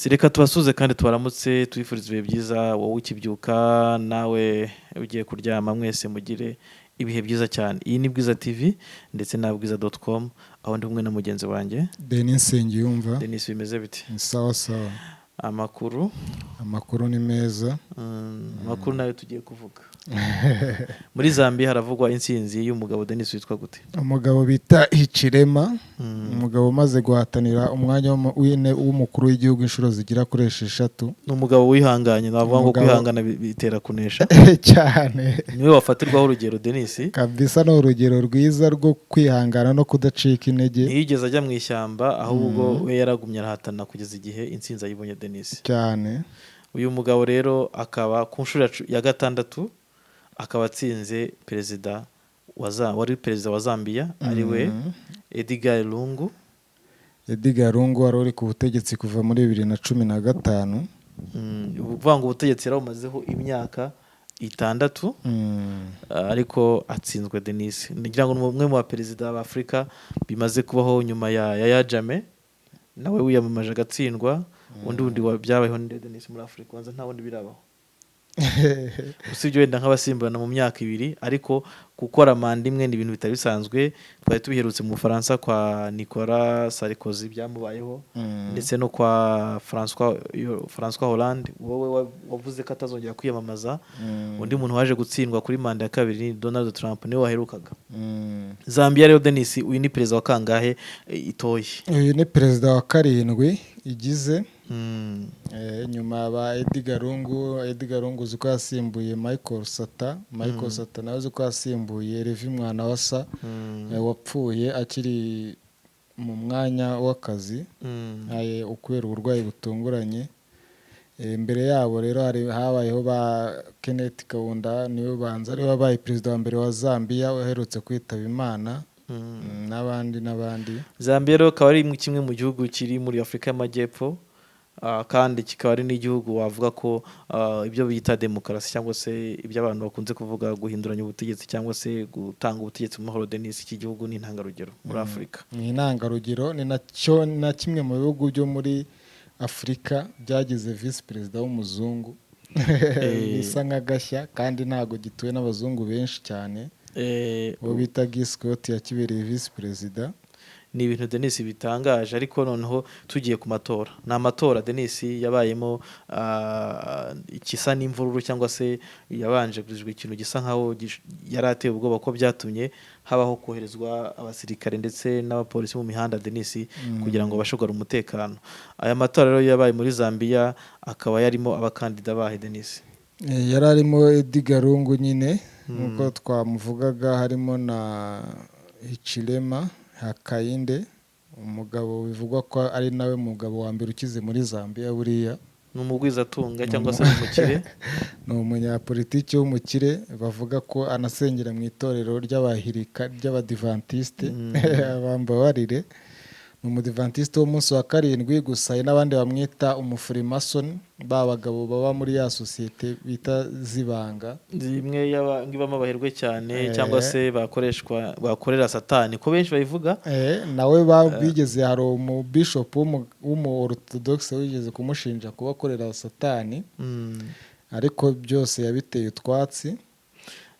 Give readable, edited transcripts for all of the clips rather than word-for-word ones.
Yes, reka tubasuze kandi tubaramutse, tubifuriza ibihe byiza. Wowe ukibyuka, nawe ugiye kuryama, mwese mugire ibihe byiza cyane. Iyi ni Bwiza TV ndetse na bwiza.com, aho ndi kumwe na mugenzi wanjye Denis Nsengiyumva. Denis, bimeze bite? Ni sawa sawa. Amakuru? Amakuru ni meza. Amakuru nayo tugiye kuvuga. Muri Zambia haravugwa intsinzi y'umugabo, Denis, witwa gute? Umugabo bita Hichilema, umugabo umaze guhatanira umwanya w'umukuru w'igihugu inshuro zigera kuri 6. Ni umugabo wihanganye, navuga ngo kwihangana bitera kunesha. Cyane. Niwe wafatirwaho urugero, Denis. Kabisa, ni urugero rwiza rwo kwihangana no kudacika intege. Ntiyigeze ajya mu ishyamba, ahubwo we yaragumye arahatana kugeza igihe intsinzi ayibonye, Denis. Cyane. Uyu mugabo rero akaba ku nshuro ya gatandatu akaba atsinze perezida wari perezida wa Zambia, ari we Edgar Lungu. Edgar Lungu wari uri ku butegetsi kuva muri 2015. Ukuvuga ngo ubutegetsi yarabumazeho imyaka 6, ariko atsinzwe, Denis. Ngira ngo ni umwe mu baperezida ba Afurika bimaze kubaho nyuma ya Yahya Jammeh, nawe wiyamamaje agatsindwa. Undi wundi byabayeho ni Denis muri Afurika? Ubanza nta wundi birabaho, usibye wenda nk'abasimburana mu myaka 2, ariko gukora manda imwe ni ibintu bitari bisanzwe. Twari tubiherutse mu Bufaransa kwa Nicolas Sarkozy, byamubayeho, ndetse no kwa François Hollande, wowe wavuze ko atazongera kwiyamamaza. Undi muntu waje gutsindwa kuri manda ya kabiri ni Donald Trump, niwe waherukaga. Zambia rero, Denis, uyu ni perezida wa kangahe itoye? Uyu ni perezida wa karindwi igize. Nyuma ba Edgar Lungu. Edgar Lungu uzi ko yasimbuye Michael Sata. Michael Sata nawe uzi ko yasimbuye Levy Mwanawasa, wapfuye akiri mu mwanya w'akazi, kubera uburwayi butunguranye. Mbere yabo rero habayeho ba Kenneth Kaunda, niwe banza ariwe wabaye perezida wa mbere wa Zambia uherutse kwitaba Imana, n'abandi n'abandi. Zambia rero akaba ari kimwe mu gihugu kiri muri Afurika y'Amajyepfo, kandi kikaba ari n'igihugu wavuga ko ibyo bita demokarasi, cyangwa se ibyo abantu bakunze kuvuga guhinduranya ubutegetsi cyangwa se gutanga ubutegetsi mu mahoro, Denis, iki gihugu ni intangarugero muri Afurika. Ni intangarugero, ni nacyo na kimwe mu bihugu byo muri Afurika byagize visi perezida w'umuzungu, bisa nk'agashya, kandi ntabwo gituwe n'abazungu benshi cyane. Uwo bita Guy Scott yakibereye visi perezida. Ni ibintu, Denis, bitangaje. Ariko noneho tugiye ku matora, ni amatora, Denis, yabayemo ikisa n'imvururu, cyangwa se yabanje ikintu gisa nkaho yari ateye ubwoba, ko byatumye habaho koherezwa abasirikare ndetse n'abapolisi mu mihanda, Denis, kugira ngo babashe kugarura umutekano. Aya matora rero yabaye muri Zambia akaba yarimo abakandida bahe, Denis? Yari arimo Edgar Lungu nyine nk'uko twamuvugaga, harimo na Hichilema Hakainde, umugabo bivugwa ko ari nawe mugabo wa mbere ukize muri Zambia buriya. Ni umugwizatunga cyangwa se ni umukire. Ni umunyapolitiki w'umukire, bavuga ko anasengera mu itorero ry'abahirika ry'abadivantisite, bambabarire, ni umudivantiste w'umunsi wa karindwi. Gusa hari n'abandi bamwita umufurimasoni, ba bagabo baba muri ya sosiyete bita zibanga. Zimwe ibamo abaherwe cyane, cyangwa se bakoreshwa, bakorera Satani, ko benshi babivuga. Nawe bigeze, hari umubishopu w'umu orthodoxe wigeze kumushinja kuba akorera Satani, ariko byose yabiteye utwatsi.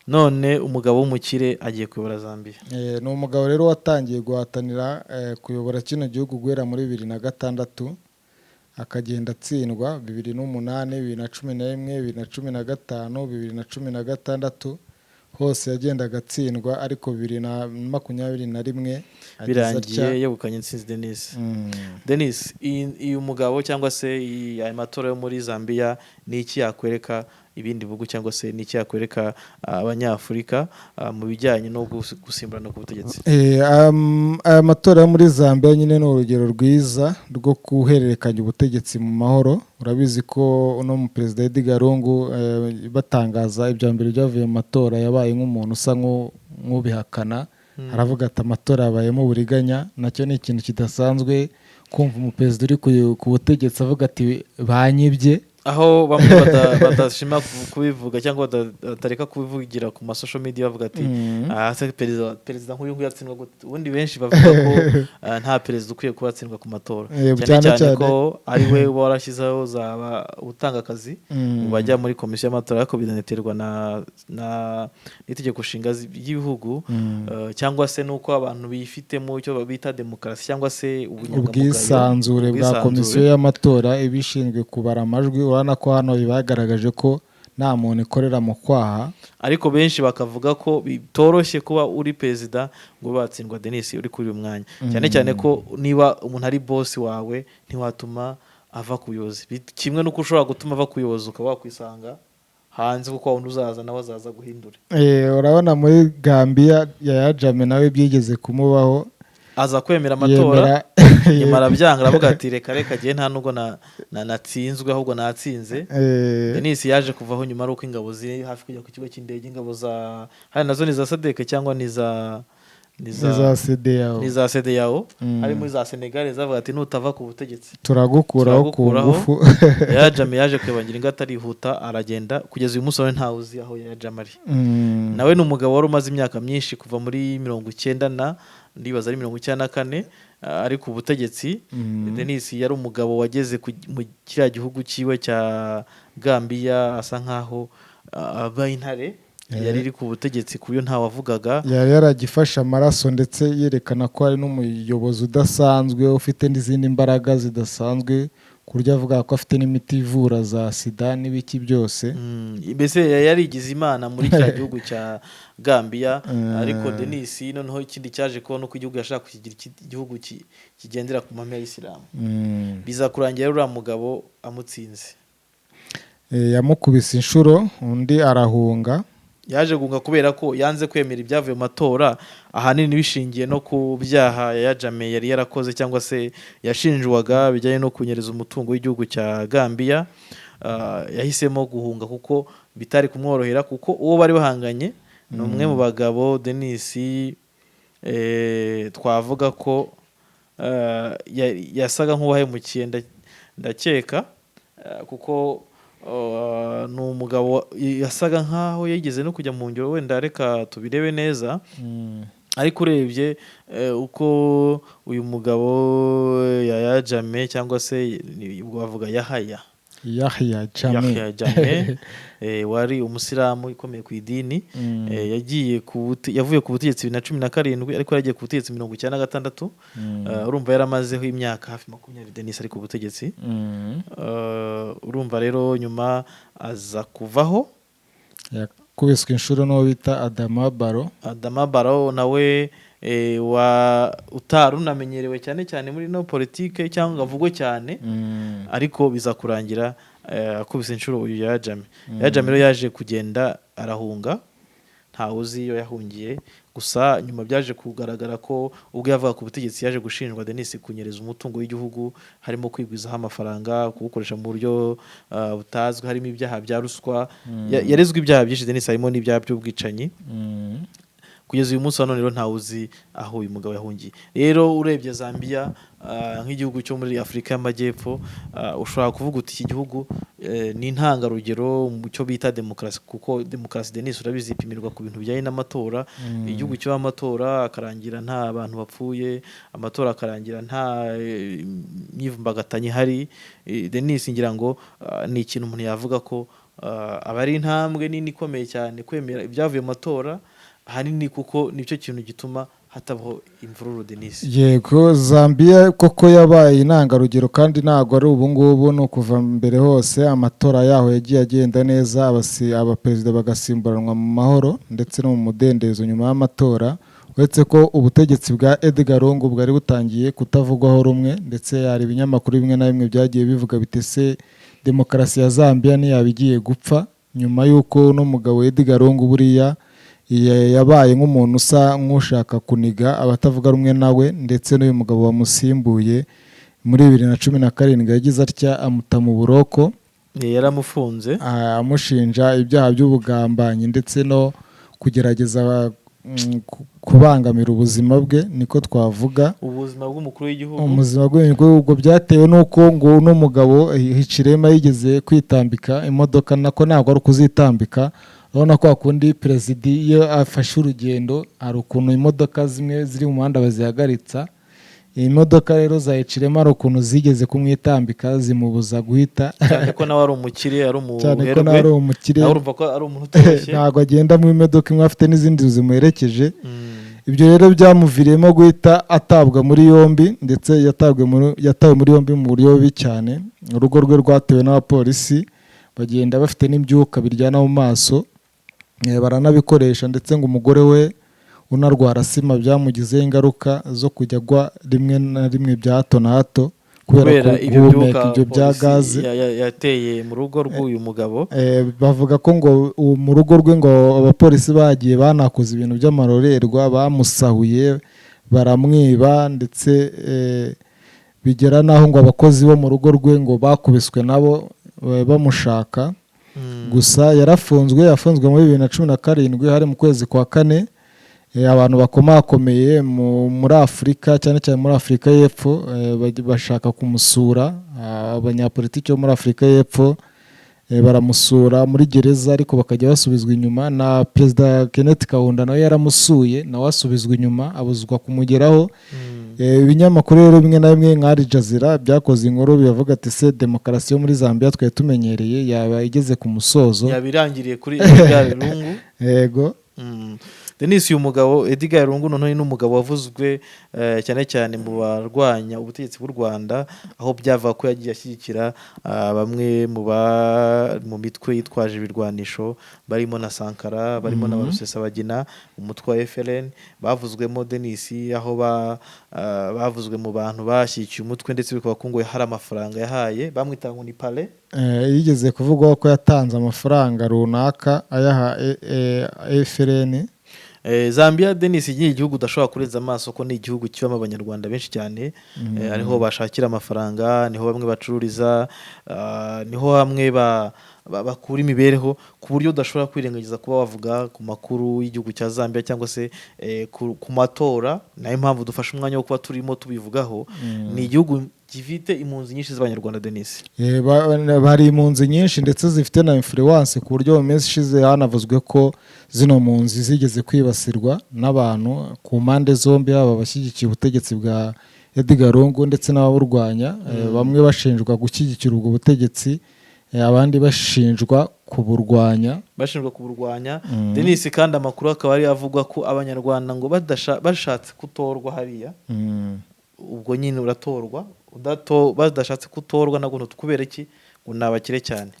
None umugabo w'umukire agiye kuyobora Zambia. Ni umugabo rero watangiye guhatanira kuyobora kino gihugu guhera muri 2006, akagenda atsindwa 2008, 2011, 2015, 2016, hose yagendaga atsindwa, ariko 2021 ageze Birangiye atya. yegukanye intsinzi, Denis. Denis, uyu mugabo cyangwa se aya matora yo muri Zambia ni iki yakwereka ibindi bihugu, cyangwa se ni iki yakwereka Abanyafurika mu bijyanye no gusimburana ku butegetsi? Aya matora yo muri Zambia nyine ni urugero rwiza rwo guhererekanya ubutegetsi mu mahoro. Urabizi ko uno mu perezida Edgar Lungu, batangaza ibya mbere byavuye mu matora, yabaye nk'umuntu usa nk'ubihakana, aravuga ati amatora yabayemo uburiganya. Nacyo ni ikintu kidasanzwe kumva umuperezida uri ku butegetsi avuga ati banyibye. Aho bamwe badashima kubivuga cyangwa batareka kubivugira ku ma social media, bavuga ati: "Ah, se perezida nk'uyu nguyu yatsindwa gute?" Ubundi benshi bavuga ko nta perezida ukwiye kuba atsindwa ku matora, cyane cyane cyane cyane. ko ari we uba warashyizeho zaba utanga akazi mu bajya muri komisiyo y'amatora, ariko binaterwa na n'itegeko nshinga ry'ibihugu, cyangwa se n'uko abantu bifitemo icyo bita demokarasi cyangwa se ubunyangamugayo, ubwisanzure bwa ubwisanzure. Komisiyo y'amatora iba ishinzwe kubara amajwi, urabona ko hano bagaragaje ko nta muntu ikorera mu kwaha. Ariko benshi bakavuga ko bitoroshye kuba uri perezida ngo ube watsindwa, Denis, uri kuri uyu mwanya, cyane cyane ko niba umuntu ari bosi wawe ntiwatuma ava ku buyobozi. Kimwe n'uko ushobora gutuma ava ku buyobozi ukaba wakwisanga hanze, kuko wundi uzaza nawe azaza guhindura. Urabona muri Gambia, Yaya Jammeh nawe byigeze kumubaho. Aza kwemera amatora, nyuma arabyanga, aravuga ati: "Reka reka, jye nta nubwo natsinzwe, ahubwo natsinze." Denis yaje kuvaho nyuma ari uko ingabo ziri hafi kujya ku kigo cy'indege, ingabo za hari nazo ni za SADC cyangwa ni za n'iza CEDEAO. Ni za CEDEAO, harimo iza Senegal, zavuga ati: "Nutava ku butegetsi turagukuraho ku turagukuraho." ngufu. Yaya Jammeh yaje kwibangira ingata, arihuta aragenda. Kugeza uyu munsi wawe ntawe uzi aho Yaya Jammeh ari. Nawe ni umugabo wari umaze imyaka myinshi, kuva muri 90 na, ndibaza ari 94, ari ku butegetsi. Denis yari umugabo wageze mu kiriya gihugu cyiwe cya Gambia asa nkaho aba intare yari iri ku butegetsi, ku buryo ntawavugaga. Yari yaragifashe amaraso, ndetse yerekana ko ari n'umuyobozi udasanzwe ufite n'izindi mbaraga zidasanzwe, ku buryo avuga ko afite n'imiti ivura za sida n'ibiki byose. Mbese yari yarigize imana muri kiriya gihugu cya Gambia. Ariko Denis, noneho ikindi cyaje kubona uko igihugu yashaka kukigira igihugu kigendera ku mahame ya Isilamu, biza kurangira uriya mugabo amutsinze. Yamukubise inshuro, undi arahunga. Yaje guhunga kubera ko yanze kwemera ibyavuye mu matora, ahanini bishingiye no ku byaha Yaya Jammeh yari yarakoze cyangwa se yashinjwaga bijyanye no kunyereza umutungo w'igihugu cya Gambia. Yahisemo guhunga kuko bitari kumworohera, kuko uwo bari bahanganye ni umwe mu bagabo, Denis, twavuga ko yasaga nk'uwahemukiye, ndakeka, kuko ni umugabo yasaga nkaho yigeze no kujya mu ngero. Wenda reka tubirebe neza. Ariko urebye uko uyu mugabo Yaya Jammeh, cyangwa se ubwo bavuga Yahaya Yahya Jammeh. Yahya Jammeh, wari umusilamu ukomeye ku idini, yavuye ku butegetsi 2017, ariko yaragiye ku butegetsi 96. Urumva yaramazeho imyaka hafi 20, Denis, ari ku butegetsi. Urumva rero nyuma aza kuvaho. Yakubiswe inshuro n'uwo bita Adama Barrow. Adama Barrow nawe wa utari unamenyerewe cyane cyane muri no politike cyangwa ngo avugwe cyane, ariko biza kurangira akubise inshuro uyu Yaya Jammeh. Yaya Jammeh rero yaje kugenda arahunga, ntawe uzi iyo yahungiye. Gusa nyuma byaje kugaragara ko ubwo yavaga ku butegetsi yaje gushinjwa, Denis, kunyereza umutungo w'igihugu, harimo kwigwizaho amafaranga, kuwukoresha mu buryo butazwi, harimo ibyaha bya ruswa. Yarezwe ibyaha byinshi, Denis, harimo n'ibyaha by'ubwicanyi. Kugeza uyu munsi wa none rero ntawe uzi aho uyu mugabo yahungiye. Rero urebye Zambia, nk'igihugu cyo muri Afurika y'Amajyepfo, ushobora kuvuga uti iki gihugu ni intangarugero mu cyo bita demokarasi, kuko demokarasi, Denis, urabizi, ipimirwa ku bintu bijyanye n'amatora. Igihugu kiba amatora akarangira nta bantu bapfuye, amatora akarangira nta myivumbagatanyo ihari, Denis, ngira ngo ni ikintu umuntu yavuga ko aba ari intambwe nini ikomeye cyane kwemera ibyavuye mu matora, ahanini kuko nicyo kintu gituma hatabaho imvururu, Denis. Yego, Zambia koko yabaye intangarugero, kandi ntabwo ari ubu ngubu, ni ukuva mbere hose. Amatora yaho yagiye agenda neza, abaperezida bagasimburanwa mu mahoro ndetse no mu mudendezo nyuma y'amatora, uretse ko ubutegetsi bwa Edgar Lungu bwari butangiye kutavugwaho rumwe, ndetse hari ibinyamakuru bimwe na bimwe byagiye bivuga biti: "Se demokarasi ya Zambia ntiyaba igiye gupfa?" Nyuma y'uko uno mugabo Edgar Lungu buriya yabaye nk'umuntu usa nk'ushaka kuniga abatavuga rumwe nawe, ndetse n'uyu mugabo wamusimbuye muri 2017 yagize atya amuta mu buroko. Yaramufunze. Amushinja ibyaha by'ubugambanyi ndetse no kugerageza kubangamira ubuzima bwe, niko twavuga. Ubuzima bw'umukuru w'igihugu. Ubuzima bwe byatewe n'uko ngo uno mugabo Hichilema yigeze kwitambika imodoka, nako ntabwo ari ukuzitambika. Urabona ko hakundi perezida iyo afashe urugendo hari ukuntu imodoka zimwe ziri mu muhanda bazihagaritsa. Iyi modoka rero za Hichilema hari ukuntu zigeze kumwitambika, zimubuza guhita. Cyane ko nawe ari umukire, ari Cyane ko nawe ari umuherwe. umukire. Nawe urumva ko ari umuntu utoroshye. Ntabwo agenda mu imodoka imwe, afite n'izindi zimuherekeje. Ibyo rero byamuviriyemo guhita atabwa muri yombi, ndetse yatawe muri yombi mu buryo bubi cyane. Urugo rwe rwatewe n'abapolisi, bagenda bafite n'ibyuka biryana mu maso, baranabikoresha. Ndetse ngo umugore we unarwara asima byamugizeho ingaruka zo kujya agwa rimwe na rimwe bya hato na hato kubera Kubera ibyo guhumeka byuka ibyo bya polisi gaze. yateye mu rugo rw'uyu mugabo. Bavuga ko ngo mu rugo rwe ngo abapolisi bagiye banakoze ibintu by'amarorerwa, bamusahuye, baramwiba, ndetse bigera n'aho ngo abakozi bo mu rugo rwe ngo bakubiswe nabo bamushaka. Gusa yarafunzwe, yafunzwe muri 2017, hari mu kwezi kwa kane. Abantu bakomakomeye muri Afurika, cyane cyane muri Afurika y'Epfo, bashaka kumusura. Abanyapolitiki bo muri Afurika y'Epfo baramusura muri gereza, ariko bakajya basubizwa inyuma. Na Perezida Kenneth Kaunda nawe yaramusuye, nawe asubizwa inyuma, abuzwa kumugeraho. Ibinyamakuru rero bimwe na bimwe nka Al Jazeera byakoze inkuru bivuga ati: "Se demokarasi yo muri Zambia twari tumenyereye yaba igeze ku musozo?" Yabirangiriye kuri Edgar Lungu. Yego. Denis, uyu mugabo Edgar Lungu noneho ni n'umugabo wavuzwe cyane cyane mu barwanya ubutegetsi bw'u Rwanda, aho byava ko yagiye ashyigikira bamwe mu mitwe yitwaje ibirwanisho, barimo na Sankara, barimo na ba Rusesabagina, umutwe wa FLN bavuzwemo. Denis, aho bavuzwe mu bantu bashyigikiye umutwe, ndetse bikaba ko ngo hari amafaranga yahaye, bamwita ngo ni pale. Yigeze kuvugwaho ko yatanze amafaranga runaka ayaha FLN. Zambia, Denis, ni igihugu udashobora kurenza amaso, ko ni igihugu kibamo Abanyarwanda benshi cyane. Ariho bashakira amafaranga, niho bamwe bacururiza, niho hamwe bakura imibereho, ku buryo udashobora kwirengagiza kuba wavuga ku makuru y'igihugu cya Zambia cyangwa se ku matora. Nayo mpamvu dufashe umwanya wo kuba turimo tubivugaho. Ni igihugu gifite impunzi nyinshi z'Abanyarwanda, Denis. Hari impunzi nyinshi ndetse zifite na influence, ku buryo mu minsi ishize hanavuzwe ko zino mpunzi zigeze kwibasirwa n'abantu ku mpande zombi, haba abashyigikiye ubutegetsi bwa Edgar Lungu ndetse n'ababurwanya. Bamwe bashinjwa gushyigikira ubwo butegetsi, abandi bashinjwa kuburwanya. Bashinjwa kuburwanya. Denis, kandi amakuru akaba ari avugwa ko Abanyarwanda ngo bashatse kutorwa hariya, ubwo nyine uratorwa, badashatse kutorwa nabwo kubera iki, ngo ni abakire cyane.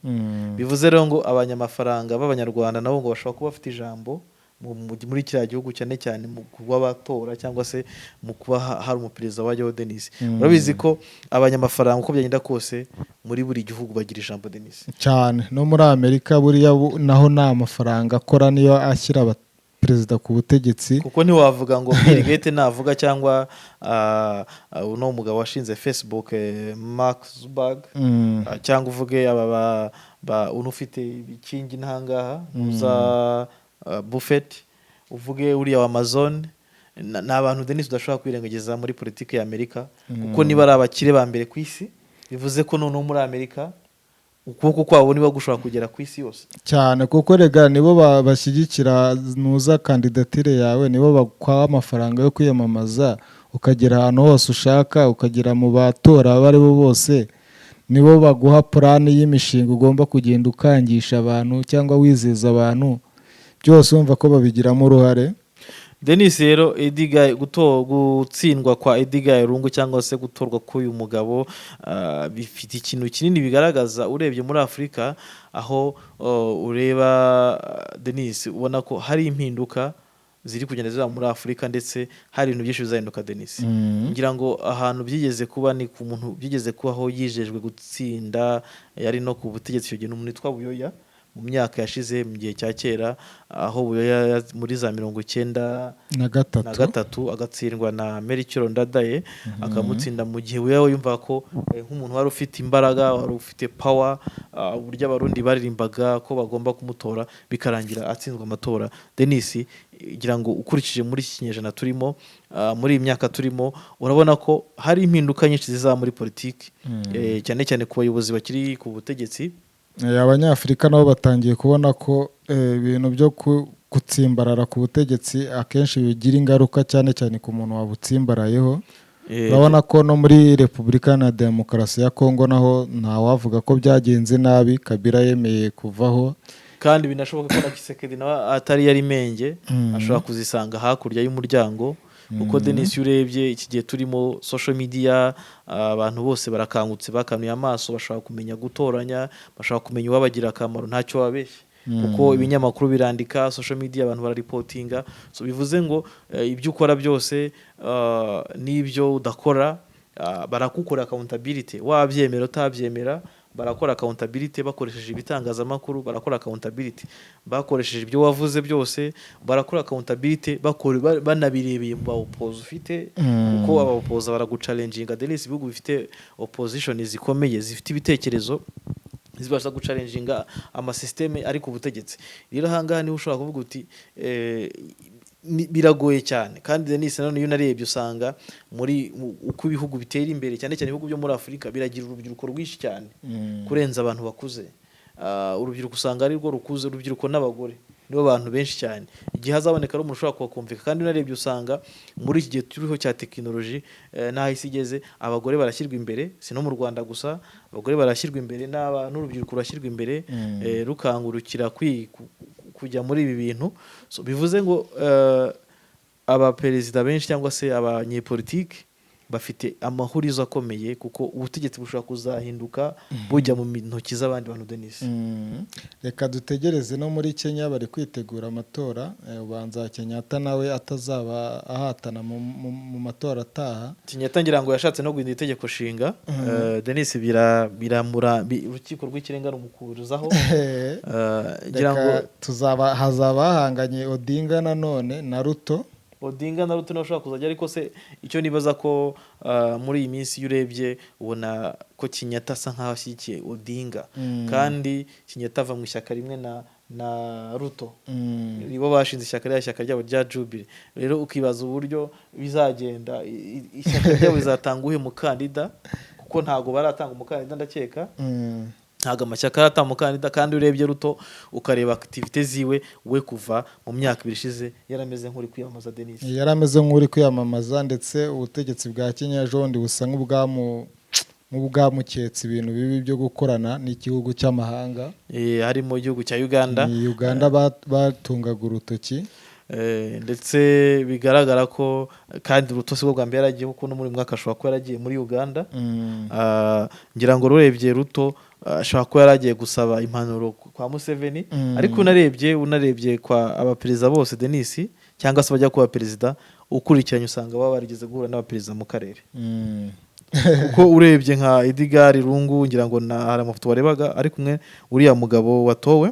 Bivuze rero ngo abanyamafaranga b'Abanyarwanda nabo ngo bashobora kuba bafite ijambo muri kiriya gihugu, cyane cyane mu kuba batora cyangwa se mu kuba hari umuperezida wajyaho. Denis, urabizi ko abanyamafaranga uko byagenda kose muri buri gihugu bagira ijambo, Denis. Cyane, no muri Amerika buriya naho ni amafaranga akora, niyo ashyira perezida ku butegetsi. Kuko ntiwavuga ngo Bill Gates navuga cyangwa uno mugabo washinze Facebook, Mark Zuckerberg, cyangwa uvuge aba uno ufite ibikingi ntangaha uza Buffett, uvuge uriya wa Amazon, ni abantu, Denis, udashobora kwirengagiza muri politiki ya Amerika, kuko niba ari abakire ba mbere ku isi, bivuze ko noneho muri Amerika ukuboko kwabo niba gushobora kugera ku isi yose. Cyane, kuko rega nibo bashyigikira nuza kandidatire yawe, nibo baguha amafaranga yo kwiyamamaza, ukagera ahantu hose ushaka, ukagera mu batora abo ari bo bose. Nibo baguha plan y'imishinga ugomba kugenda ukangisha abantu cyangwa wizeza abantu byose, wumva ko babigiramo uruhare. Denis, rero Edgar, gutsindwa kwa Edgar Lungu cyangwa se gutorwa k'uyu mugabo bifite ikintu kinini bigaragaza urebye muri Afurika. Aho ureba, Denis, ubona ko hari impinduka ziri kugenda ziba muri Afurika, ndetse hari ibintu byinshi bizahinduka, Denis. Ngira ngo ahantu byigeze kuba ni ku muntu byigeze kubaho yijejwe gutsinda, yari no ku butegetsi icyo gihe, ni umuntu witwa Buyoya. mu myaka yashize, mu gihe cya kera, aho Buyoya muri za mirongo icyenda na na gatatu gatatu agatsindwa na Melchior Ndadaye, akamutsinda mu gihe Buyoya yumva ko nk'umuntu wari ufite imbaraga, wari ufite power, uburyo Abarundi baririmbaga ko bagomba kumutora, bikarangira atsinzwe amatora. Denis, ngira ngo ukurikije muri iki kinyejana turimo, muri iyi myaka turimo, urabona ko hari impinduka nyinshi zizaba muri politiki, cyane cyane ku bayobozi bakiri ku butegetsi. Abanyafurika nabo batangiye kubona ko ibintu byo gutsimbarara ku butegetsi akenshi bigira ingaruka, cyane cyane ku muntu wabutsimbarayeho. Urabona ko no muri Repubulika na Demokarasi ya Kongo naho ntawavuga ko byagenze nabi, Kabila yemeye kuvaho. Kandi binashoboka ko na Tshisekedi nawe atari yari menge, ashobora kuzisanga hakurya y'umuryango, kuko Denis, iyo urebye iki gihe turimo, social media, abantu bose barakangutse, bakanuye amaso, bashobora kumenya gutoranya, bashobora kumenya uwabagira akamaro. Ntacyo wabeshye, kuko ibinyamakuru birandika, social media abantu bararipotinga. So bivuze ngo ibyo ukora byose, n'ibyo udakora, barakukora accountability, wabyemera utabyemera. Barakora accountability bakoresheje ibitangazamakuru, barakora accountability bakoresheje ibyo wavuze byose, barakora accountability banabirebeye mu ba opposants ufite, kuko aba opposants baraguchallenginga. Denis, ibihugu bifite opposition zikomeye, zifite ibitekerezo, zibasha guchallenginga amasystème ari ku butegetsi. Rero ahangaha niho ushobora kuvuga uti biragoye cyane. Kandi Denis, nanone iyo unarebye usanga muri uko ibihugu bitera imbere, cyane cyane ibihugu byo muri Afurika, biragira urubyiruko rwinshi cyane kurenza abantu bakuze. Urubyiruko usanga ari rwo rukuze, urubyiruko n'abagore nibo bantu benshi cyane. Igihe hazaboneka ari umuntu ushobora kubakumvika. Kandi unarebye usanga muri iki gihe turiho cya tekinoloji, n'aho isi igeze, abagore barashyirwa imbere. Si no mu Rwanda gusa, abagore barashyirwa imbere, n'urubyiruko rurashyirwa imbere, rukangurukira kujya muri ibi bintu. So, bivuze ngo abaperezida benshi cyangwa se abanyepolitiki bafite amahurizo akomeye, kuko ubutegetsi bushobora kuzahinduka bujya mu ntoki z'abandi bantu, Denis. Reka dutegereze. No muri Kenya bari kwitegura amatora. Ubanza Kenyatta nawe atazaba ahatana mu matora ataha. Kenyatta ngira ngo yashatse no guhindura itegeko nshinga. Denis, biramura urukiko rw'Ikirenga rumukurizaho. Ngira ngo Reka tuzaba hazaba hahanganye Odinga nanone na Ruto. Odinga na Ruto niwe ushobora kuzajya. Ariko se icyo nibaza ko muri iyi minsi, iyo urebye ubona ko Kenyatta asa nkaho ashyigikiye Odinga, kandi Kenyatta ava mu ishyaka rimwe na Ruto. Nibo bashinze ishyaka, rya shyaka ryabo rya Jubilee. Rero ukibaza uburyo bizagenda, ishyaka ryabo rizatanga uwuhe mukandida, kuko ntabwo baratanga umukandida, ndakeka. Ntabwo amashyaka aratanga umukandida. Kandi urebye Ruto, ukareba activités ziwe, we kuva mu myaka 2 ishize yarameze nk'uri kwiyamamaza, Denis. Yari ameze nk'uri kwiyamamaza, ndetse ubutegetsi bwa Kenya ejo bundi busa nk'ubwamuketse ibintu bibi byo gukorana n'igihugu cy'amahanga. Harimo igihugu cya Uganda. Ni Uganda batungaga urutoki. Ndetse bigaragara ko kandi Ruto si bwo bwa mbere yaragiye, kuko no muri uyu mwaka ashobora kuba yaragiye muri Uganda. Ngira ngo urebye Ruto, ashobora kuba yaragiye gusaba impanuro kwa Museveni. Ariko unarebye kwa abaperezida bose, Denis, cyangwa se bajya kuba perezida, ukurikiranye usanga baba barigeze guhura n'abaperezida mu karere, kuko urebye nka Edgar Lungu, ngira ngo hari amafoto warebaga ari kumwe uriya mugabo watowe,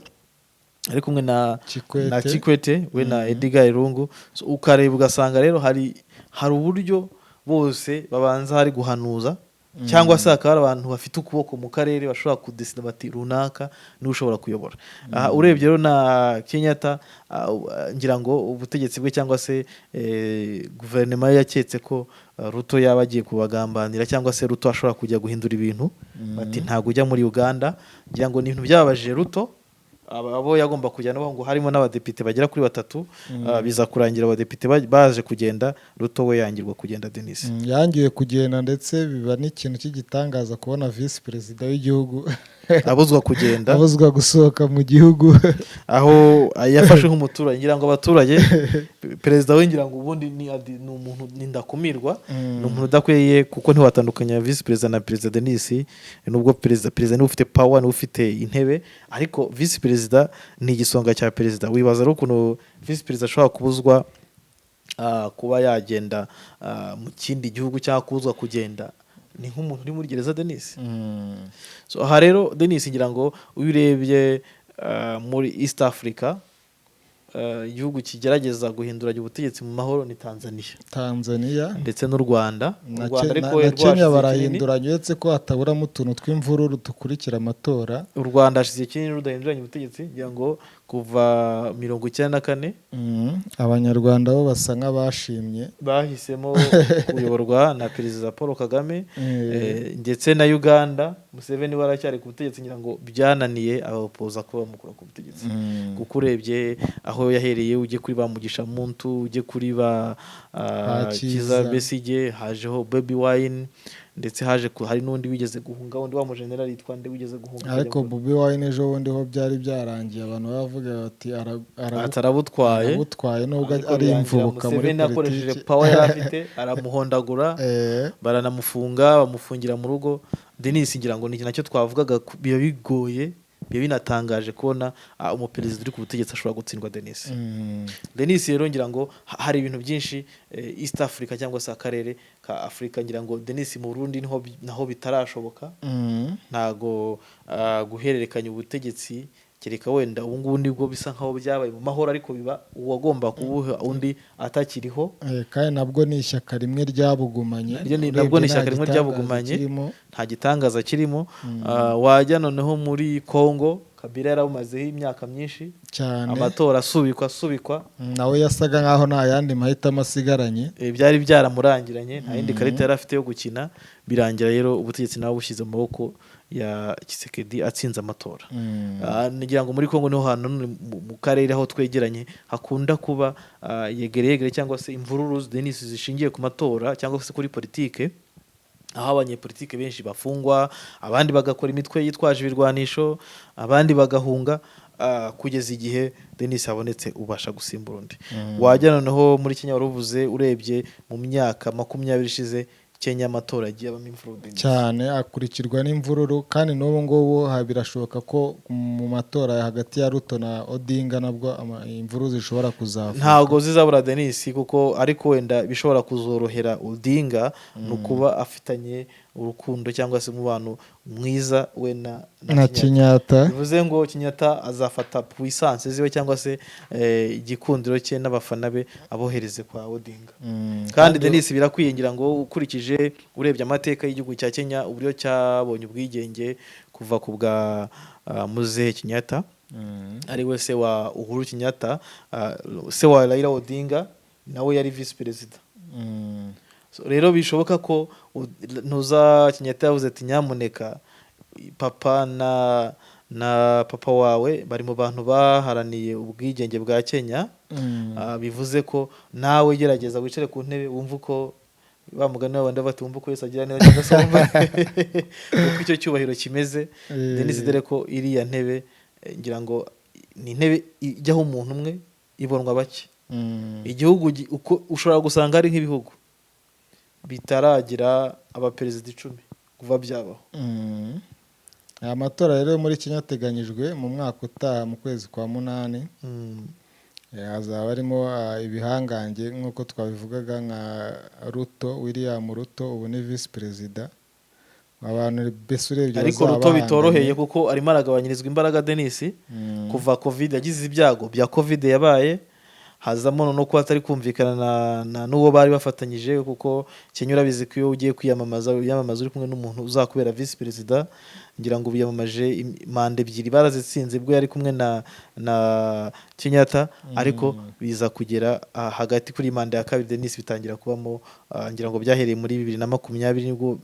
ari kumwe na Kikwete. na Kikwete, we na Edgar Lungu. So, ukareba ugasanga rero hari uburyo bose babanza hari guhanuza, cyangwa se hakaba hari abantu bafite ukuboko mu karere bashobora kudesida bati runaka niwe ushobora kuyobora. Aha urebye rero na Kenyatta, ngira ngo ubutegetsi bwe cyangwa se guverinoma ye yaketse ko Ruto yaba agiye kubagambanira, cyangwa se Ruto ashobora kujya guhindura ibintu, bati ntabwo ujya muri Uganda. Ngira ngo ni ibintu byababajije Ruto. Abo yagomba kujya nabo ngo harimo n'abadepite bagera kuri batatu, biza kurangira abadepite baje kugenda, Ruto we yangirwa kugenda, Denis. Yangiwe kugenda, ndetse biba n'ikintu cy'igitangaza kubona visi perezida w'igihugu abuzwa kugenda, abuzwa gusohoka mu gihugu. Aho yafashwe nk'umuturage. Ngira ngo abaturage, perezida we ngira ngo ubundi ni umuntu ni ndakumirwa, ni umuntu udakwiye, kuko ntiwatandukanya visi perezida na perezida, Denis. Nubwo perezida niwe ufite power, niwe ufite intebe, ariko visi perezida ni igisonga cya perezida. Wibaza rero ukuntu visi perezida ashobora kubuzwa kuba yagenda mu kindi gihugu cyangwa kubuzwa kugenda, ni nk'umuntu uri muri gereza, Denis. So aha rero, Denis, ngira ngo iyo urebye muri East Africa, igihugu kigerageza guhinduranya ubutegetsi mu mahoro ni Tanzania. Tanzania. Ndetse n'u Rwanda. U Na Rwanda ariko na rwashize Kenya kinini. Barahinduranya, uretse ko hataburamo utuntu tw'imvururu dukurikira amatora. U Rwanda hashize kinini rudahinduranya ubutegetsi, ngira ngo kuva 94. Abanyarwanda bo basa nk'abashimye. Bahisemo kuyoborwa na Perezida Paul Kagame. Ndetse na Uganda, Museveni we aracyari ku butegetsi. Ngira ngo byananiye abapoza kuba bamukura ku butegetsi, kuko urebye aho yahereye, ujye kuri ba Mugisha Muntu, ujye kuri ba Ba Kiza Kiza. Besigye, hajeho Bobi Wine, ndetse haje hari n'undi wigeze guhunga, wundi wa mujenerali yitwa nde wigeze guhunga? Ariko Bobi Wine ejo bundi ho byari byarangiye, abantu bavuga bati Atarabutwaye. Arabutwaye nubwo Ariko ari birangira imvubuka muri Museveni akoresheje politiki. power yari afite, aramuhondagura, baranamufunga, bamufungira mu rugo. Denis, ngira ngo ni nacyo twavugaga, biba bigoye, biba binatangaje kubona umuperezida uri ku butegetsi ashobora gutsindwa, Denis. Denis, rero ngira ngo hari ibintu byinshi, East Africa cyangwa se akarere ka Afurika, ngira ngo Denis, mu Burundi niho naho bitarashoboka. Ntago guhererekanya ubutegetsi, kereka wenda ubu ngubu nibwo bisa nkaho byabaye mu mahoro, ariko biba uwagomba kubuha undi atakiriho. Kandi nabwo ni ishyaka rimwe ryabugumanye. Naryo Urebye nabwo ni nta ishyaka rimwe gitangaza ryabugumanye. kirimo. Nta gitangaza kirimo. Wajya noneho muri Congo, Kabila yarabumazeho imyaka myinshi. Cyane. Amatora asubikwa, asubikwa. Nawe yasaga nkaho nta yandi mahitamo asigaranye. Byari byaramurangiranye, nta yindi karita yari afite yo gukina. Birangira rero ubutegetsi nawe bushyize mu maboko ya Tshisekedi, atsinze amatora. Ngira ngo muri Congo niho hantu mu karere aho twegeranye hakunda kuba yegere yegere cyangwa se imvururu, Denis, zishingiye ku matora cyangwa se kuri politike, aho abanyepolitike benshi bafungwa, abandi bagakora imitwe yitwaje ibirwanisho, abandi bagahunga, kugeza igihe Denis habonetse ubasha gusimbura undi. Wajya noneho muri Kenya, wari uvuze, urebye mu myaka 20 ishize, Kenya amatora yagiye abamo imvururu, Denis. Cyane, akurikirwa n'imvururu, kandi n'ubu ngubu birashoboka ko mu matora hagati ya Ruto na Odinga nabwo imvururu zishobora kuzavuka. Ntabwo zizabura, Denis, kuko ariko wenda bishobora kuzorohera Odinga ni ukuba afitanye urukundo cyangwa se umubano mwiza we na na Kenyatta. Kenyatta. Bivuze ngo Kenyatta azafata puissance ziwe cyangwa se igikundiro cye n'abafana be, abohereze kwa Odinga. Kandi Denis, birakwiye, ngira ngo ukurikije, urebye amateka y'igihugu cya Kenya, uburyo cyabonye ubwigenge kuva ku bwa Muzehe Kenyatta, ari we se wa Uhuru Kenyatta, se wa Raila Odinga nawe yari visi perezida. So, rero bishoboka ko ntuza Kenyatta yavuze ati: "Nyamuneka, papa na papa wawe bari mu bantu baharaniye ubwigenge bwa Kenya." Bivuze ko nawe gerageza wicare ku ntebe, wumve uko wa mugani w'abandi bati: "Wumve uko Yesu agira neza", cyangwa se wumve uko icyo cyubahiro kimeze. Denis, dore ko iriya ntebe, ngira ngo ni intebe ijyaho umuntu umwe, ibonwa bake. Igihugu uko ushobora gusanga hari nk'ibihugu bitaragira abaperezida 10 kuva byabaho. Aya matora rero muri Kenya ateganyijwe mu mwaka utaha mu kwezi kwa munani. Hazaba harimo ibihangange nk'uko twabivugaga, nka Ruto, William Ruto, ubu ni visi perezida. Abantu mbese urebye Ariko bazaba Ruto bitoroheye bahanganye. kuko arimo aragabanyirizwa imbaraga, Denis. Kuva Covid, yagize ibyago bya Covid yabaye, hazamo no kuba atari kumvikana na n'uwo bari bafatanyije, kuko Kenya urabizi ko iyo ugiye kwiyamamaza, wiyamamaza uri kumwe n'umuntu uzakubera visi perezida. Ngira ngo biyamamaje manda ebyiri barazitsinze ubwo yari kumwe na Kenyatta, ariko biza kugera hagati kuri manda ya kabiri, Denis, bitangira kubamo, ngira ngo byahereye muri 2020 nibwo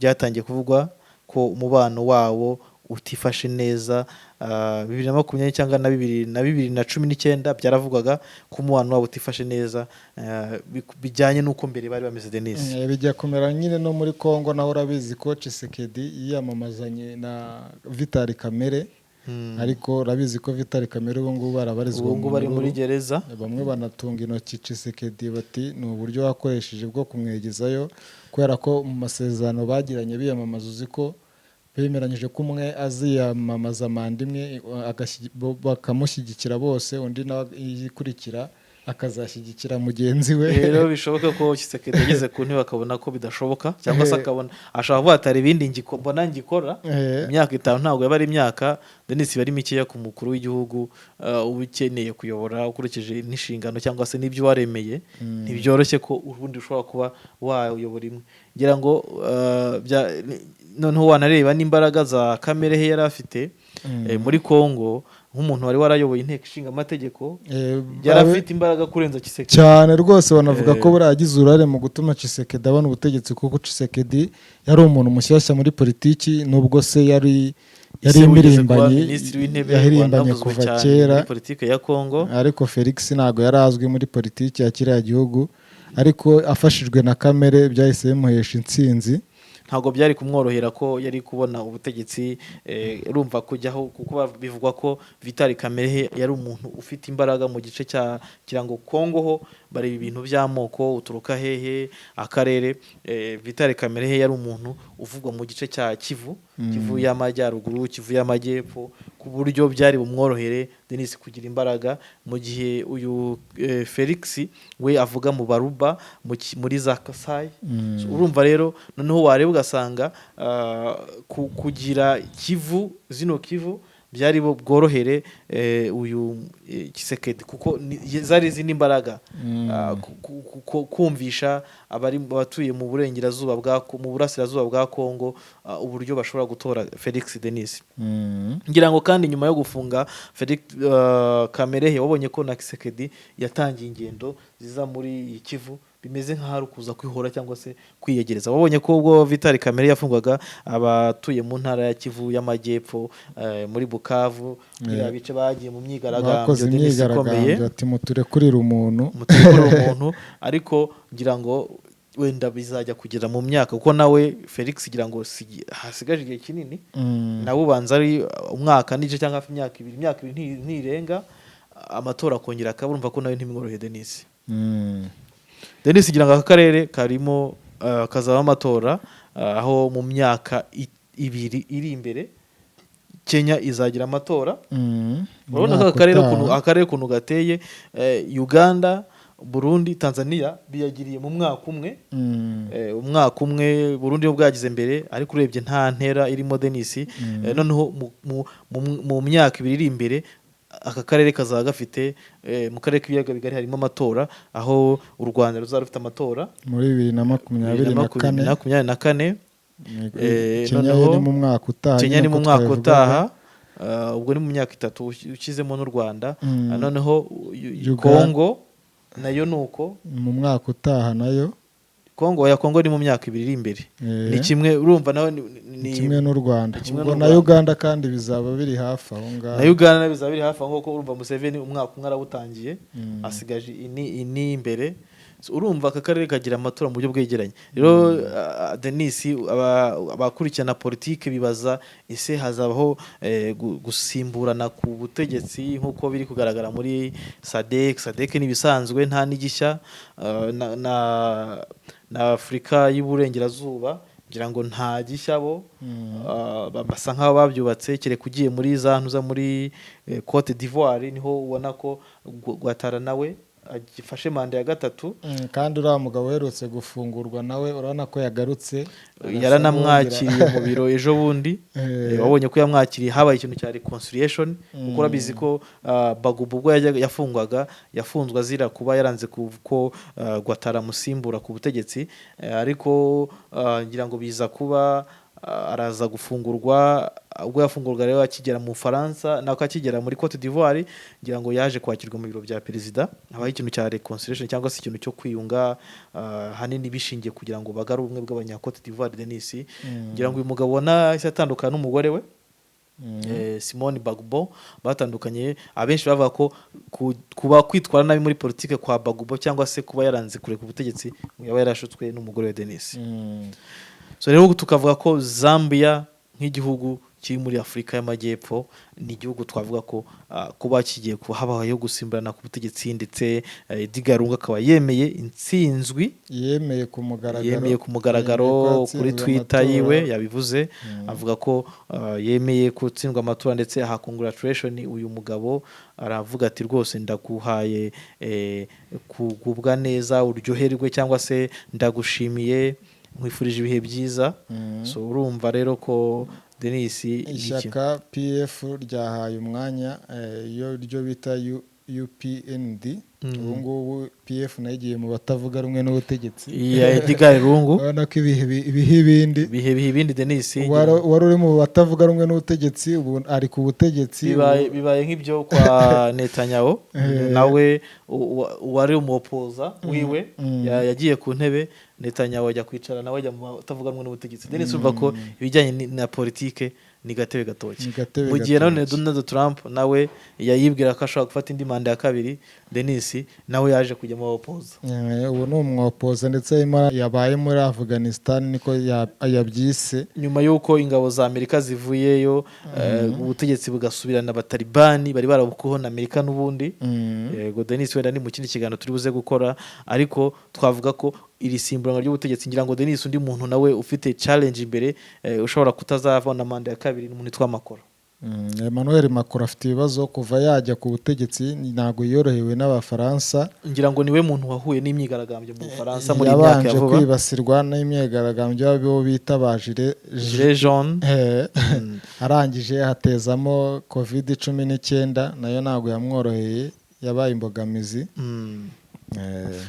byatangiye kuvugwa ko umubano wawo utifashe neza. 2020 cyangwa na 2019 byaravugwaga ko umubano wabo utifashe neza, bijyanye n'uko mbere bari bameze, Denis. Bijya kumera nyine no muri Congo naho, urabizi ko Tshisekedi yiyamamazanye na Vital Kamerhe. Ariko urabizi ko Vital Kamerhe ubu ngubu arabarizwa Ubu ngubu mu ari muri munyururu. gereza. Bamwe banatunga intoki Tshisekedi bati ni uburyo wakoresheje bwo kumwegezayo, kubera ko mu masezerano bagiranye biyamamaza, uzi ko bemeranyije ko umwe aziyamamaza manda imwe bakamushyigikira bose, undi nawe iyikurikira. Akazashyigikira mugenzi we. Rero bishoboka ko Tshisekedi yageze ku ntebe akabona ko bidashoboka, cyangwa se akabona ashobora kuvuga ati: "Hari ibindi mbona ngikora." Imyaka 5 ntabwo yaba ari imyaka, Denis, iba ari mikeya ku mukuru w'igihugu, uba ukeneye kuyobora ukurikije n'inshingano cyangwa se n'ibyo waremeye. Ntibyoroshye ko ubundi ushobora kuba wayobora imwe. Ngira ngo noneho wanareba n'imbaraga za Kamerhe yari afite muri Congo, nk'umuntu wari warayoboye Inteko Ishinga Amategeko, yari afite imbaraga kurenza Tshisekedi. Cyane rwose. Banavuga ko buriya yagize uruhare mu gutuma Tshisekedi abona ubutegetsi, kuko Tshisekedi yari umuntu mushyashya muri politiki, nubwo se yari Se wigeze kuba impirimbanyi, minisitiri w'intebe, yahirimbanye wanavuzwe kuva cyane kera, muri politiki ya Congo. Ariko Felix ntabwo yari azwi muri politiki ya kiriya gihugu, ariko afashijwe na Kamerhe byahise bimuhesha intsinzi. Ntabwo byari kumworohera ko yari kubona ubutegetsi, urumva kujyaho, kuko bivugwa ko Vital Kamerhe yari umuntu ufite imbaraga mu gice cya kirango Kongo, ho bareba ibintu by'amoko, uturuka hehe, akarere. Vital Kamerhe yari umuntu uvugwa mu gice cya Kivu, Kivu y'Amajyaruguru, Kivu y'Amajyepfo, ku buryo byari bumworohere, Denis, kugira imbaraga, mu gihe uyu Felix we avuga mu Baruba, muri za Kasai. So, urumva rero noneho wareba ugasanga kugira Kivu, zino Kivu, byari bworohere uyu Tshisekedi, kuko zari izindi mbaraga. Kumvisha abari abatuye mu burengerazuba bwa mu burasirazuba bwa Kongo uburyo bashobora gutora Felix, Denis. Ngira ngo kandi nyuma yo gufunga Felix Kamerhe, wabonye ko na Tshisekedi yatangiye ingendo ziza muri Kivu, bimeze nk'aho ari ukuza kwihora cyangwa se kwiyegereza. Wabonye ko ubwo Vital Kamerhe yafungwaga, abatuye mu ntara ya Kivu y'Amajyepfo, muri Bukavu, biriya bice, bagiye mu myigaragambyo, Bakoze Denis, ikomeye. imyigaragambyo, ati: "Muturekurire umuntu." Muturekurire umuntu. Ariko ngira ngo wenda bizajya kugera mu myaka, kuko nawe Felix ngira ngo hasigaje igihe kinini. Nawe ubanza ari umwaka n'igice cyangwa hafi imyaka 2, imyaka 2 ntirenga, amatora akongera akaba. Urumva ko nawe ntimworohe, Denis. Denis, ngira ngo aka karere karimo kazaba amatora, aho mu myaka 2 iri imbere Kenya izagira amatora. Urabona ko Umwaka aka karere utaha. ukuntu akarere ukuntu gateye, Uganda, Burundi, Tanzania biyagiriye mu mwaka umwe. Umwaka umwe. Burundi bo bwagize mbere, ariko urebye nta ntera irimo, Denis. Noneho mu myaka 2 iri imbere aka karere kazaba gafite, mu karere k'Ibiyaga Bigari harimo amatora, aho u Rwanda ruzaba rufite amatora muri 2024. 2024. Kenya Noneho yo ni mu mwaka utaha. Kenya Nyine ni mu ko mwaka twabivugaga. utaha, ubwo ni mu myaka 3 ushyizemo n'u Rwanda. Noneho Kongo nayo ni uko. Mu mwaka utaha nayo. Kongo ya Kongo ni mu myaka 2 iri imbere. Ni kimwe, urumva nawe Ni kimwe n'u Rwanda. Ni kimwe Ubwo n'u na Rwanda. Uganda kandi bizaba biri hafi aho ngaho. Na Uganda nayo bizaba biri hafi aho, kuko urumva Museveni umwaka umwe arawutangiye, asigaje ini imbere. So, urumva aka karere kagira amatora mu buryo bwegeranye. Rero Denis, abakurikirana politike bibaza: ese hazabaho gusimburana ku butegetsi nk'uko biri kugaragara muri SADC? SADC ni ibisanzwe, nta n'igishya. Na Afurika y'Iburengerazuba ngira ngo nta gishya bo. Basa nk'aho babyubatse, kereka ugiye muri za ntuza muri Cote d'Ivoire, niho ubona ko Ouattara nawe agifashe manda ya gatatu. Kandi uriya mugabo uherutse gufungurwa nawe urabona ko yagarutse, arasa Yaranamwakiriye mu biro ejo bundi. Wabonye ko yamwakiriye, habaye ikintu cya reconciliation, kuko urabizi ko Gbagbo ubwo yafungwaga, yafunzwe azira kuba yaranze ko Ouattara amusimbura ku butegetsi. Ariko ngira ngo biza kuba araza gufungurwa. Ubwo yafungurwa rero, akigera mu Bufaransa, nako akigera muri Cote d'Ivoire, ngira ngo yaje kwakirwa mu biro bya perezida, habaho ikintu cya reconciliation cyangwa se ikintu cyo kwiyunga, hanini bishingiye kugira ngo bagarure ubumwe bw'abanya Cote d'Ivoire, Denis. Ngira ngo uyu mugabo nahise atandukana n'umugore we, Simone Gbagbo. Batandukanye abenshi bavuga ko kuba kwitwara nabi muri politike kwa Gbagbo cyangwa se kuba yaranze kureka ubutegetsi, ngo yaba yarashutswe n'umugore we, Denis. So rero tukavuga ko Zambia nk'igihugu kiri muri Afurika y'Amajyepfo. Ni igihugu twavuga ko kuba kigiye kuba habayeho gusimburana ku butegetsi, ndetse Edgar Lungu akaba yemeye intsinzwi. Yemeye ku mugaragaro. Yemeye ku mugaragaro. Yemeye ko Kuri yatsinzwe Twitter amatora. yiwe yabivuze, avuga ko yemeye gutsindwa amatora, ndetse aha congratulation uyu mugabo, aravuga ati: "Rwose ndaguhaye kugubwa neza, uryoherwe, cyangwa se ndagushimiye, nkwifurije ibihe byiza." So urumva rero ko Denis ni Ishyaka PF ryahaye umwanya iyo ryo bita UPND. Ubu ngubu PF nayo igiye mu batavuga rumwe n'ubutegetsi. Ya Edgar Lungu. Urabona ko ibihe ibihe ibindi. Ibihe bihe ibindi, Denis. Wari uri mu batavuga rumwe n'ubutegetsi, ubu ari ku butegetsi. Bibaye nk'ibyo kwa Netanyahu, nawe uwari umuopoza wiwe yagiye ku ntebe, Netanyahu ajya kwicara, nawe ajya mu batavuga rumwe n'ubutegetsi. Denis, urumva ko ibijyanye na politike ni gatebe gatoki. Ni gatebe Mu gihe nanone gatoki. Donald Trump nawe yayibwira ko ashobora gufata indi manda ya kabiri, Denis nawe yaje kujya mu baopoza. Ubu ni umwopoza, ndetse yabaye muri Afghanistan, niko yabyise. Nyuma y'uko ingabo za Amerika zivuyeyo, ubutegetsi bugasubirana Abatalibani bari barabukuho na Amerika n'ubundi. Yego Denis, wenda ni mu kindi kiganiro turi buze gukora, ariko twavuga ko iri simburanwa ry'ubutegetsi, ngira ngo Denis, undi muntu nawe ufite challenge imbere, ushobora kutazavana manda ya kabiri, ni umuntu witwa Macron. Emmanuel Macron afite ibibazo kuva yajya ku butegetsi, ntabwo yorohewe n'Abafaransa. Ngira ngo niwe muntu wahuye n'imyigaragambyo mu Bufaransa muri iyi myaka ya Yabanje vuba. kwibasirwa n'imyigaragambyo y'abo bita ba gilets Gilets jaunes. Arangije hatezamo COVID-19, nayo ntabwo yamworoheye, yabaye imbogamizi.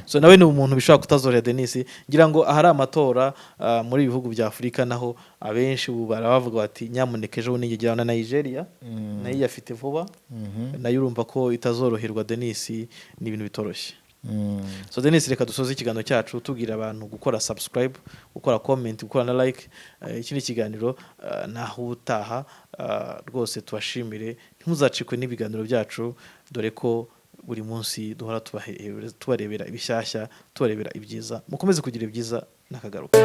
So nawe ni umuntu bishobora kutazorohera, Denis. Ngira ngo ahari amatora muri ibihugu bya Afurika, naho abenshi ubu barabavuga bati: "Nyamuneka ejo bundi." Ngira na Nigeria nayo iyafite vuba, nayo urumva ko itazoroherwa, Denis, ni ibintu bitoroshye. So Denis, reka dusoze ikiganiro cyacu tubwira abantu gukora subscribe, gukora comment, gukora na like. Iki ni ikiganiro naho ubutaha. Rwose tubashimire, ntimuzacikwe n'ibiganiro byacu, dore ko buri munsi duhora tubarebera ibishyashya, tubarebera ibyiza. Mukomeze kugira ibyiza n'akagaruka.